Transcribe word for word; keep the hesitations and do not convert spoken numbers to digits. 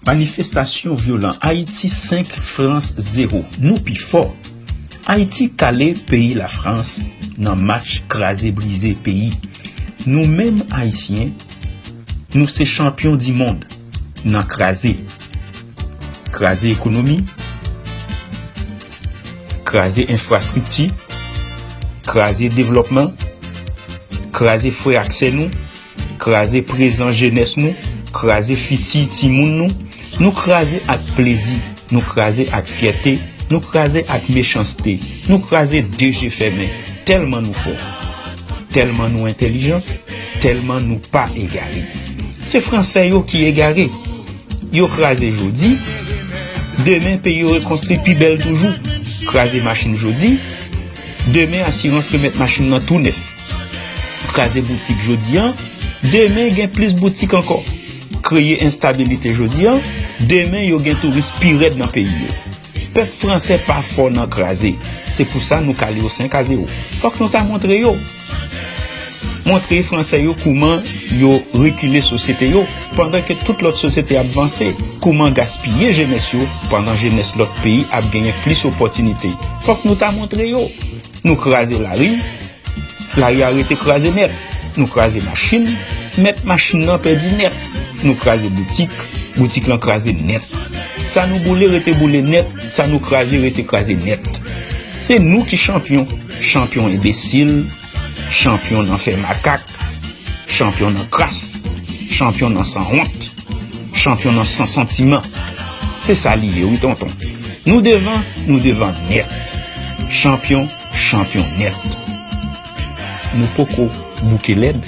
Manifestasyon vyolan Ayiti senk, Frans zewo. Nou pi fò. Ayiti kale peyi Lafrans nan match kraze brize peyi. Nou menm Ayisyen, nou se chanpyon di mond nan kraze. Kraze ekonomi, kraze enfrastrikti, kraze devlòpman, kraze frè ak sè nou, kraze prezan jenès nou, kraze fiti timoun nou. Nou kraze ak plezi, nou kraze ak fyète, nou kraze ak mechanste, nou kraze de je fèmen, tèlman nou fò, tèlman nou entèlijan, tèlman nou pa egare. Se Fransè yo ki egare. Yo kraze jodi, demen peyi yo rekonstwi pi bèl toujou. Kraze machin jodi, demen asirans remèt machin nan tou nèf. Kraze boutik jodi an, demen gen plis boutik ankò. Kreye enstabilite jodi an, demen yo gen touris pi rèd nan peyi yo. Pèp fransè pa fò nan kraze. Se pou sa nou kale yo senk a zewo. Fòk nou ta montre yo. Montre fransè yo kouman yo rekile sosyete yo, pandan ke tout lòt sosyete ap vanse, kouman gaspiye jenès yo, pandan jenès lòt peyi ap genyen plis opòtinite. Fòk nou ta montre yo. Nou kraze lari, lari a rete kraze nèt. Nou kraze machin, mèt machin nan pèdi nèt. Nou kraze boutik, boutik lan kraze nèt. Sa nou boule rete boule nèt, sa nou kraze rete kraze nèt. Se nou ki chanpyon, chanpyon enbesil, chanpyon nan fè makak, chanpyon nan kras, chanpyon nan sanwont, chanpyon nan san santiman. Se sa li ye, wi, tonton. Nou devan, nou devan nèt. Chanpyon, chanpyon nèt. Nou poko bouke lèd.